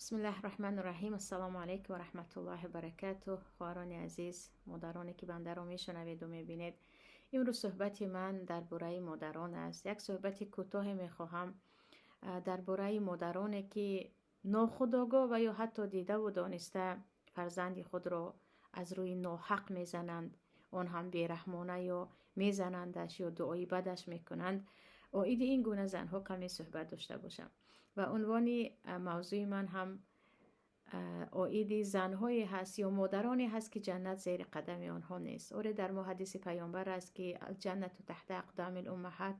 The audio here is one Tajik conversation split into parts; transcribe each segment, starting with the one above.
Бисмиллаҳи раҳмани раҳим. Ассалому алайкум ва раҳматуллоҳи ва баракатуҳ. Хоҳарони азиз, модароне ки бандаро мешунаведу мебинед, имрӯз суҳбати ман дар бораи модарон аст. Як суҳбати кӯтоҳе мехоҳам дар бораи модароне, ки нохудогоҳ ва ё ҳатто дидаву дониста фарзанди худро аз рӯи ноҳақ мезананд, он ҳам бераҳмона, ё мезанандаш, ё дуои бадаш мекунанд. Оиди ин гуна занҳо каме суҳбат дошта бошам ва унвони мавзӯи ман ҳам оиди занҳое ҳаст ё модароне ҳаст, ки ҷаннат зери қадами онҳо нест. Оре, дар мо ҳадиси паёмбар аст, ки الجنة تحت أقدام الأمهات,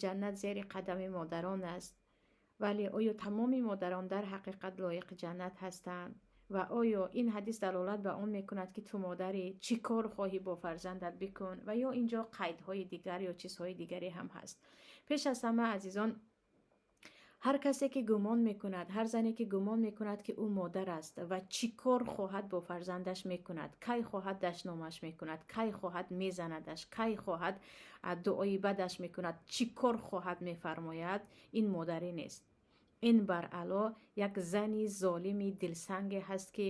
ҷаннат зери қадами модарон аст. Вале оё тамоми модарон дар ҳақиқат лоиқи ҷаннат ҳастанд? Ва оё ин ҳадис далолат ба он мекунад, ки ту модарӣ, чӣ кор хоҳӣ бо фарзандат бикун, ва ё ин ҷо қайдҳои дигар ё чизҳои дигаре ҳам ҳаст? Пеш аз ҳама, азизон, ҳар касе ки гумон мекунад, ҳар зане ки гумон мекунад, ки ӯ модар аст ва чӣ кор хоҳад бо фарзандаш мекунад, кай хоҳад дашномаш мекунад, кай хоҳад мезанадаш, кай хоҳад дуои бадаш мекунад, чӣ кор хоҳад мефармояд, ин модарӣ нест. Ин баръало як зани золими дилсанге ҳаст, ки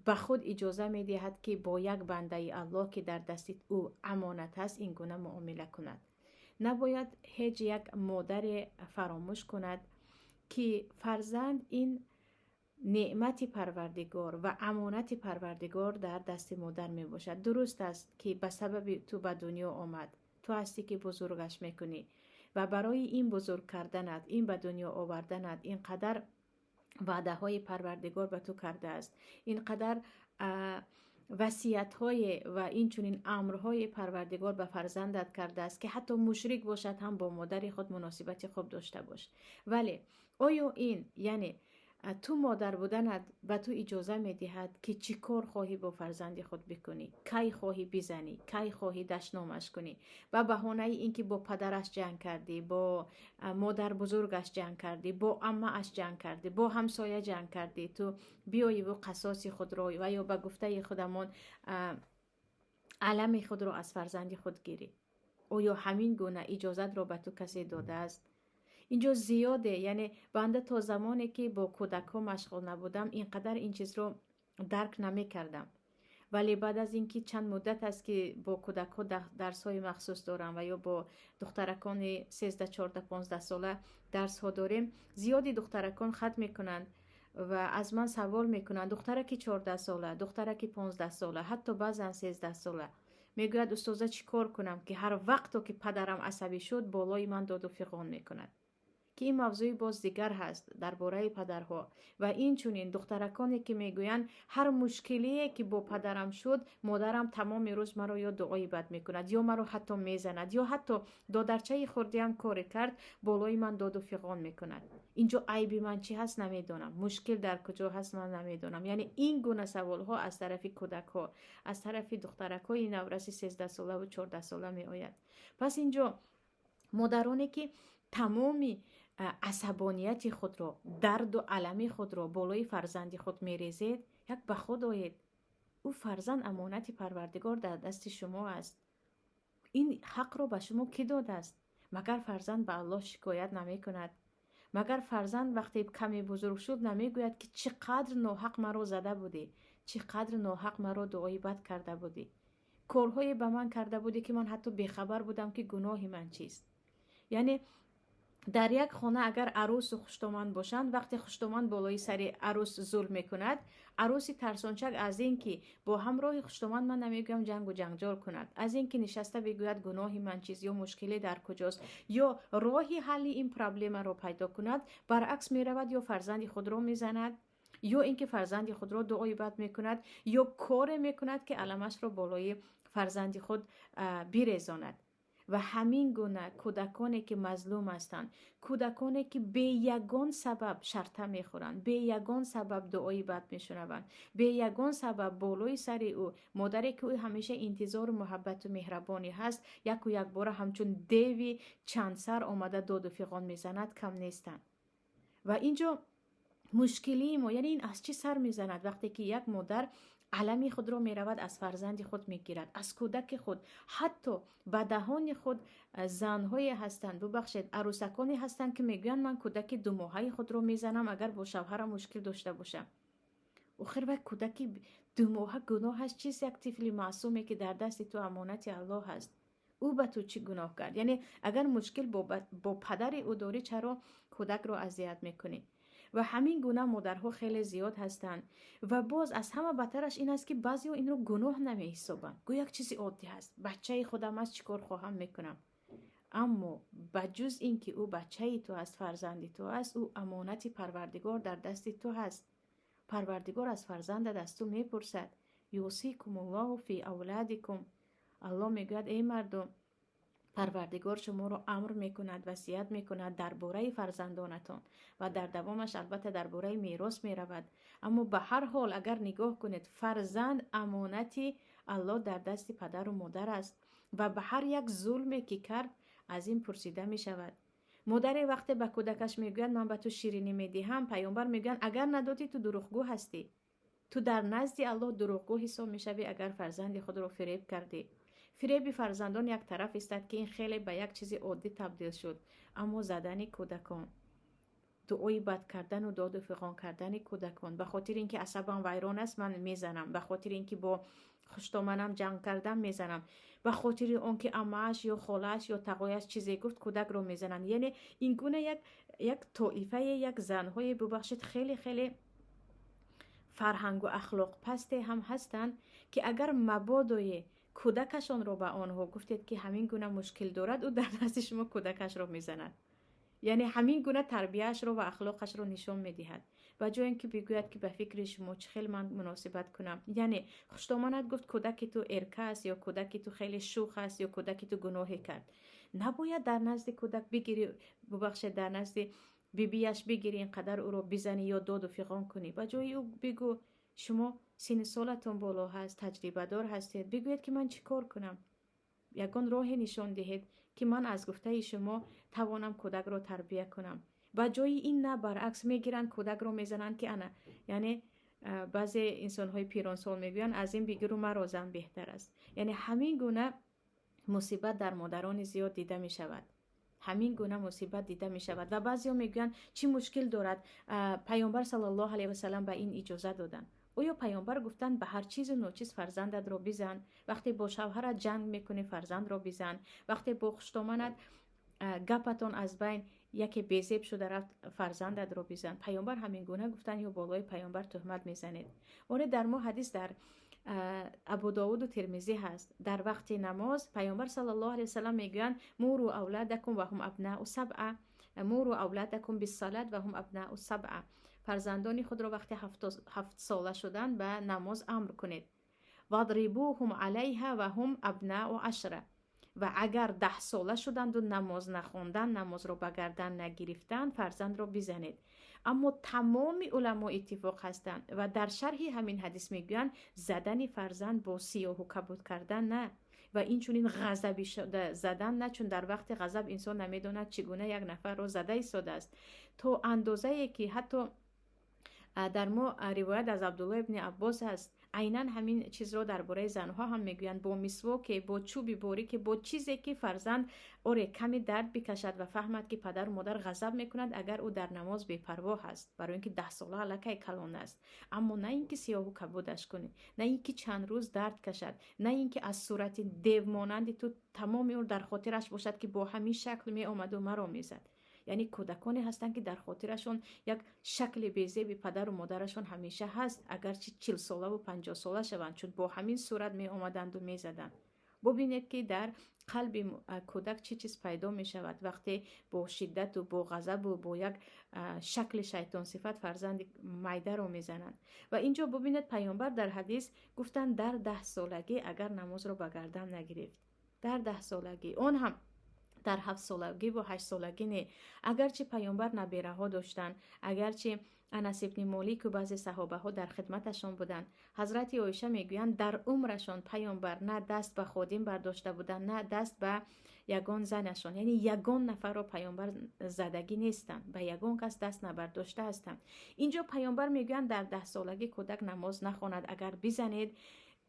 ба худ иҷоза медиҳад, ки бо як бандаи Аллоҳ, ки дар дасти ӯ амонат аст, ин гуна муомила кунад. Набояд ҳеҷ як модаре фаромӯш кунад, ки фарзанд ин неъмати Парвардигор ва амонати Парвардигор дар дасти модар мебошад. Дуруст аст, ки ба сабаби ту ба дунё омад, ту ҳастӣ, ки бузургаш мекунӣ ва барои ин бузург карданат, ин ба дунё оварданат ин қадар ваъдаҳои Парвардигор ба ту кардааст, ин қадар васиятҳое ва инчунин амрҳои Парвардигор ба фарзандат кардааст, ки ҳатто мушрик бошад ҳам, бо модари худ муносибати хуб дошта бош. Вале оё ин, яъне ту модар буданат, ба ту иҷоза медиҳад, ки чӣ кор хоҳӣ бо фарзанди худ бикунӣ, кай хоҳӣ бизанӣ, кай хоҳӣ дашномаш кунӣ, ба баҳонаи ин ки бо падараш ҷанг кардӣ, бо модарбузургаш ҷанг кардӣ, бо аммааш ҷанг кардӣ, бо ҳамсоя ҷанг кардӣ, ту биёиву қасоси худро ва ё ба гуфтаи худамон алами худро аз фарзанди худ гирӣ? Оё ҳамин гуна иҷозатро ба ту касе додааст? Инҷо зиёде, яъне банда то замоне ки бо кӯдакҳо машғул набудам, ин қадар ин чизро дарк намекардам. Вале баъд аз ин ки чанд муддат аст, ки бо кӯдакҳо дарсҳои махсус дорам ва ё бо духтаракони 13, 14, 15 сола дарсҳо дорем, зиёди духтаракон хат мекунанд ва аз ман савол мекунанд. Духтараки 14сола, духтараки 15сола, ҳатто баъзан 13сола мегӯяд: «Устоза, чӣ кор кунам, ки ҳар вақто ки падарам асабӣ шуд, болои ман доду фиғон мекунад?» Ки ин мавзӯи боз дигар ҳаст дар бораи падарҳо. Ва инчунин духтараконе ки мегӯянд: «Ҳар мушкилие ки бо падарам шуд, модарам тамоми рӯз маро ё дуои бад мекунад, ё маро ҳатто мезанад, ё ҳатто додарчаи хурдиам коре кард, болои ман доду фиғон мекунад. Инҷо айби ман чӣ ҳаст, намедонам, мушкил дар куҷо ҳаст, ман намедонам». Яъне ин гуна саволҳо аз тарафи кӯдакҳо, аз тарафи духтаракҳои навраси 13солаву 14сола меояд. Пас инҷо модароне ки тамоми асабонияти худро, дарду алами худро болои фарзанди худ мерезед, як ба худ оед. Ӯ фарзанд амонати Парвардигор дар дасти шумо аст. Ин ҳақро ба шумо кӣ додааст? Магар фарзанд ба Аллоҳ шикоят намекунад? Магар фарзанд вақте каме бузург шуд, намегӯяд, ки чӣ қадр ноҳақ маро зада будӣ, чӣ қадр ноҳақ маро дуои бад карда будӣ, корҳое ба ман карда будӣ, ки ман ҳатто бехабар будам, ки гуноҳи ман чист? Яъне дар як хона агар арӯсу хуштоманд бошанд, вақте хуштоманд болои сари арӯс зулм мекунад, арӯси тарсончак аз ин ки бо ҳамроҳи хуштоманд, ман намегӯям ҷангу ҷанҷол кунад, аз ин ки нишаста бигӯяд, гуноҳи ман чиз ё мушкиле дар куҷост, ё роҳи ҳалли ин проблемаро пайдо кунад, баръакс меравад, ё фарзанди худро мезанад, ё ин ки фарзанди худро дуои бад мекунад, ё коре мекунад, ки аламашро болои фарзанди худ бирезонад. Ва ҳамин гуна кӯдаконе ки мазлум ҳастанд, кӯдаконе ки бе ягон сабаб шарта мехӯранд, бе ягон сабаб дуои бад мешунаванд, бе ягон сабаб болои сари ӯ модаре, ки ӯ ҳамеша интизору муҳаббату меҳрабонӣ ҳаст, яку якбора ҳамчун деви чандсар омада доду фиғон мезанад, кам нестанд. Ва инҷо мушкилии мо, яъне ин аз чӣ сар мезанад? Вақте ки як модар Алами худро меравад, аз фарзанди худ мегирад, аз кӯдаки худ. Ҳатто ба даҳони худ занҳое ҳастанд, бубахшед, арӯсаконе ҳастанд, ки мегӯянд: «Ман кӯдаки 2 моҳаи худро мезанам, агар бо шавҳарам мушкил дошта бошам». Охир вай кӯдаки 2 моҳа гуноҳаш чист? Як тифли маъсуме, ки дар дасти ту амонати Аллоҳ ҳаст, ӯ ба ту чӣ гуноҳ кард? Яъне агар мушкил бо падари ӯ дорӣ, чаро кӯдакро азият мекунӣ? Ва ҳамин гуна модарҳо хеле зиёд ҳастанд. Ва боз аз ҳама бадтараш ин аст, ки баъзеҳо инро гуноҳ намеҳисобанд, гӯ як чизи оддӣ ҳаст: бачаи худам аст, чӣ кор хоҳам, мекунам. Аммо ба ҷуз ин ки ӯ бачаи ту аст, фарзанди ту аст, ӯ амонати Парвардигор дар дасти ту ҳаст. Парвардигор аз фарзандат, аз ту мепурсад. يوصيكم الله في أولادكم. Аллоҳ мегӯяд: «Эй мардум, Парвардигор шуморо амр мекунад, васият мекунад дар бораи фарзандонатон». Ва дар давомаш, албатта, дар бораи мерос меравад. Аммо ба ҳар ҳол, агар нигоҳ кунед, фарзанд амонати Аллоҳ дар дасти падару модар аст ва ба ҳар як зулме ки кард, аз ин пурсида мешавад. Модаре вақте ба кӯдакаш мегӯяд: «Ман ба ту ширинӣ медиҳам», пайғамбар мегӯянд: «Агар надодӣ, ту дурӯғгӯ ҳастӣ, ту дар назди Аллоҳ дурӯғгӯ ҳисоб мешавӣ, агар фарзанди худро фиреб кардӣ». Фиреби фарзандон як тараф истад, ки ин хеле ба як чизи оддӣ табдил шуд, аммо задани кӯдакон, дуои бад кардану доду фиғон кардани кӯдакон, ба хотири ин ки асабам вайрон аст, ман мезанам, ба хотири ин ки бо хуштоманам ҷанг кардам, мезанам, ба хотири он ки амааш ё холааш ё тағояш чизе гуфт, кӯдакро мезананд. Яъне ин гуна як тоифае, як занҳое, бубахшед, хеле хеле фарҳангу ахлоқпасте ҳам ҳастанд, ки агар мабодое кӯдакашонро ба онҳо гуфтед, ки ҳамин гуна мушкил дорад, ӯ дар назди шумо кӯдакашро мезанад. Яъне ҳамин гуна тарбияашро ва ахлоқашро нишон медиҳад. Ба ҷое ин ки бигӯяд, ки ба фикри шумо чӣ хел ман муносибат кунам, яъне хуштоманат гуфт, кӯдаки ту эрка аст ё кӯдаки ту хеле шӯх аст ё кӯдаки ту гуноҳе кард, набояд дар назди кӯдак бигирӣ, бубахшед, дар назди бибиаш бигирӣ, ин қадар ӯро бизанӣ ё доду фиғон кунӣ. Ба ҷои ӯ бигӯ: шумо синни солатон боло ҳаст, таҷрибадор ҳастед, бигӯед, ки ман чӣ кор кунам, ягон роҳе нишон диҳед, ки ман аз гуфтаи шумо тавонам кӯдакро тарбия кунам. Ба ҷои ин на, баръакс, мегиранд, кӯдакро мезананд, ки ана, яъне баъзе инсонҳои пиронсол мегӯянд: «Аз ин бигиру маро зан беҳтар аст». Яъне ҳамин гуна мусибат дар модарони зиёд дида мешавад, ҳамин гуна мусибат дида мешавад. Ва баъзеҳо мегӯянд: «Чӣ мушкил дорад? Пайғамбар саллаллоҳу алайҳи васалам ба ин иҷоза доданд». Оё пайғамбар гуфтанд: ба ҳар чизу ночиз фарзандатро бизан? Вақте бо шавҳарат ҷанг мекунӣ, фарзандро бизан? Вақте бо хуштоманат гапатон аз байн яке безеб шуда рафт, фарзандатро бизан? Пайғамбар ҳамин гуна гуфтанд ё болои пайғамбар туҳмат мезанед? Оре, дар мо ҳадис дар Абу Довуду Термизӣ ҳаст. Дар вақти намоз пайғамбар саллаллоҳу алайҳи васалам мегӯянд: مروا أولادكم وهم أبناء سبع، مروا أولادكم بالصلاة وهم أبناء سبع. фарзандони худро вақти 7 сола шуданд ба намоз амр кунед. واضربوهم عليها وهم أبناء عشر. ва агар 10 сола шуданду намоз нахондан, намозро ба гардан нагирифтанд, фарзандро бизанед. Аммо тамоми уламо иттифоқ ҳастанд ва дар шарҳи ҳамин ҳадис мегӯянд: задани фарзанд бо сиёҳу кабуд кардан на ва инчунин ғазаби задан на, чун дар вақти ғазаб инсон намедонад, чӣ гуна як нафарро зада истодааст. То андозае ки ҳатто дар мо ривоят аз Абдулло ибни Аббос ҳаст, айнан ҳамин чизро дар бораи занҳо ҳам мегӯянд: бо мисвоке, бо чӯби борике, бо чизе ки фарзанд оре каме дард бикашад ва фаҳмад, ки падару модар ғазаб мекунад, агар ӯ дар намоз бепарво ҳаст, барои ин ки 10 сола аллакай калон аст. Аммо на ин ки сиёҳу кабудаш кунӣ, на ин ки чанд рӯз дард кашад, на ин ки аз сурати девмонанди ту тамоми ӯ дар хотираш бошад, ки бо ҳамин шакл меомаду маро мезад. Яъне кӯдаконе ҳастанд, ки дар хотирашон як шакли безеби падару модарашон ҳамеша ҳаст, агарчи 40 солаву 50 сола шаванд, чун бо ҳамин сурат меомаданду мезаданд. Бубинед, ки дар қалби кӯдак чӣ чиз пайдо мешавад, вақте бо шиддату бо ғазабу бо як шакли шайтонсифат фарзанди майдаро мезананд. Ва ин ҷо бубинед, пайғамбар дар ҳадис гуфтанд: дар 10 солагӣ агар намозро ба гардан нагирифт, дар 10 солагӣ, он ҳам Дар 7-солагиву 8-солагӣ не. Агарчи паёмбар набераҳо доштанд, агарчи Анас ибни Молику баъзе саҳобаҳо дар хидматашон буданд. Ҳазрати Оиша мегӯянд, дар умрашон паёмбар на даст ба ходим бардошта буданд, на даст ба ягон занашон, яъне ягон нафарро паёмбар задагӣ нестанд, ба ягон кас даст набардошта ҳастанд. Инҷо паёмбар мегӯянд, дар 10-солагӣ кӯдак намоз нахонад, агар бизанед.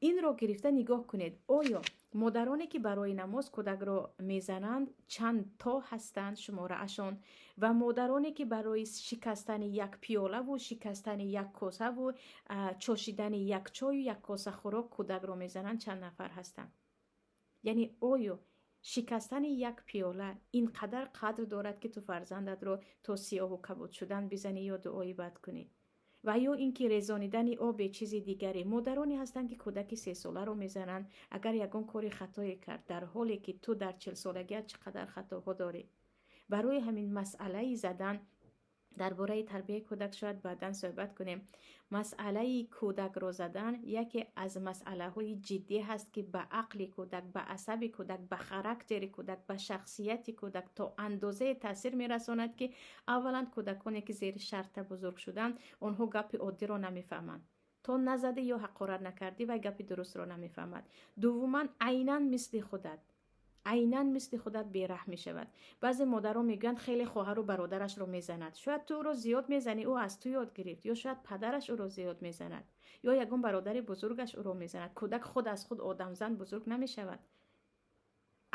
Инро гирифта нигоҳ кунед, оё модароне, ки барои намоз кӯдакро мезананд, чанд то ҳастанд шумораашон, ва модароне, ки барои шикастани як пиёлаву шикастани як косаву чошидани як чою як коса хӯрок кӯдакро мезананд, чанд нафар ҳастанд? Яъне оё шикастани як пиёла ин қадар қадр дорад, ки ту фарзандатро то сиёҳу кабуд шудан бизанӣ ё дуои бад кунӣ, ва ё ин ки резонидани обе, чизи дигаре? Модароне ҳастанд, ки кӯдаки 3-соларо мезананд, агар ягон кори хатое кард, дар ҳоле ки ту дар 40-солагиат чӣ қадар хатоҳо дорӣ. Барои ҳамин масъалаи задан, дар бораи тарбияи кӯдак шояд баъдан суҳбат кунем. Масъалаи кӯдакро задан яке аз масъалаҳои ҷиддӣ ҳаст, ки ба ақли кӯдак, ба асаби кӯдак, ба характери кӯдак, ба шахсияти кӯдак то андозае таъсир мерасонад, ки аввалан кӯдаконе, ки зери шарта бузург шуданд, онҳо гапи оддиро намефаҳманд. То назадӣ ё ҳақорат накардӣ, вай гапи дурустро намефаҳмад. Дуввуман, айнан мисли худат бераҳм мешавад. Баъзе модарон мегӯянд, хеле хоҳару бародарашро мезанад. Шояд ту ӯро зиёд мезанӣ, ӯ аз ту ёд гирифт, ё шояд падараш ӯро зиёд мезанад, ё ягон бародари бузургаш ӯро мезанад. Кӯдак худ аз худ одамзан бузург намешавад.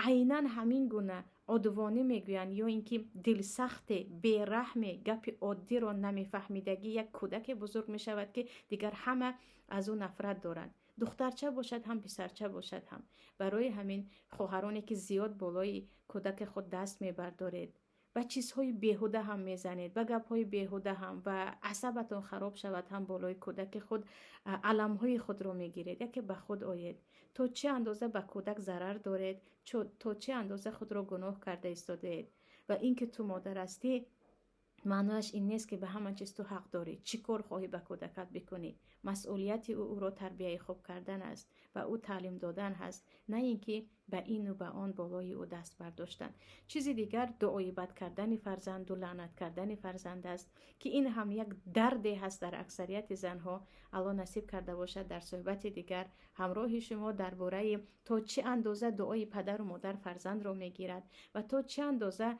Айнан ҳамин гуна одувонӣ мегӯянд, ё ин ки дилсахте, бераҳме, гапи оддиро намефаҳмидагӣ як кӯдаке бузург мешавад, ки дигар ҳама аз ӯ нафрат доранд, духтарча бошад ҳам, писарча бошад ҳам. Барои ҳамин хоҳароне, ки зиёд болои кӯдаки худ даст мебардоред, ба чизҳои беҳуда ҳам мезанед, ба гапҳои беҳуда ҳам, ва асабатон хароб шавад ҳам, болои кӯдаки худ аламҳои худро мегиред, яке ба худ оед, то чӣ андоза ба кӯдак зарар доред, то чӣ андоза худро гуноҳ карда истодаед. Ва ин ки ту модар ҳастӣ, маънояш ин нест, ки ба ҳама чиз ту ҳақ дорӣ, чӣ кор хоҳӣ ба кӯдакат бикунӣ. Масъулияти ӯ ӯро тарбияи хуб кардан аст ва ӯ таълим додан ҳаст, на ин ки ба ину ба он болои ӯ даст бардоштан. Чизи дигар дуои бад кардани фарзанду лаънат кардани фарзанд аст, ки ин ҳам як дарде ҳаст дар аксарияти занҳо. Алло насиб карда бошад, дар суҳбати дигар ҳамроҳи шумо дар бораи то чӣ андоза дуои падару модар фарзандро мегирад ва то чӣ андоза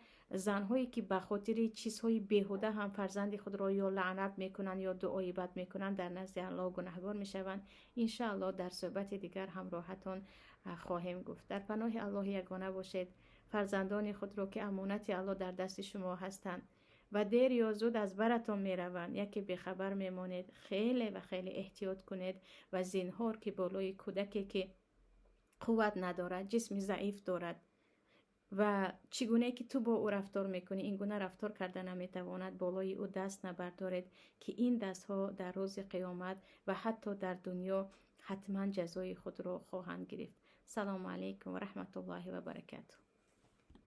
занҳое, ки ба хотири чизҳои беҳуда ҳам фарзанди худро ё лаънат мекунанд, ё дуои бад мекунанд, дар назди Аллоҳ гунаҳгор мешаванд. Иншааллоҳ, дар суҳбати дигар ҳамроҳатон хоҳем гуфт. Дар паноҳи Аллоҳи ягона бошед. Фарзандони худро, ки амонати Аллоҳ дар дасти шумо ҳастанд ва дер ё зуд аз баратон мераванд, яке бехабар мемонед, хеле ва хеле эҳтиёт кунед ва зинҳор, ки болои кӯдаке, ки қувват надорад, ҷисми заиф дорад ва чӣ гунае ки ту бо ӯ рафтор мекунӣ, ин гуна рафтор карда наметавонад, болои ӯ даст набардоред, ки ин дастҳо дар рӯзи қиёмат ва ҳатто дар дунё ҳатман ҷазои худро хоҳанд гирифт. Салому алайкум ва раҳматуллоҳи ва баракатуҳ.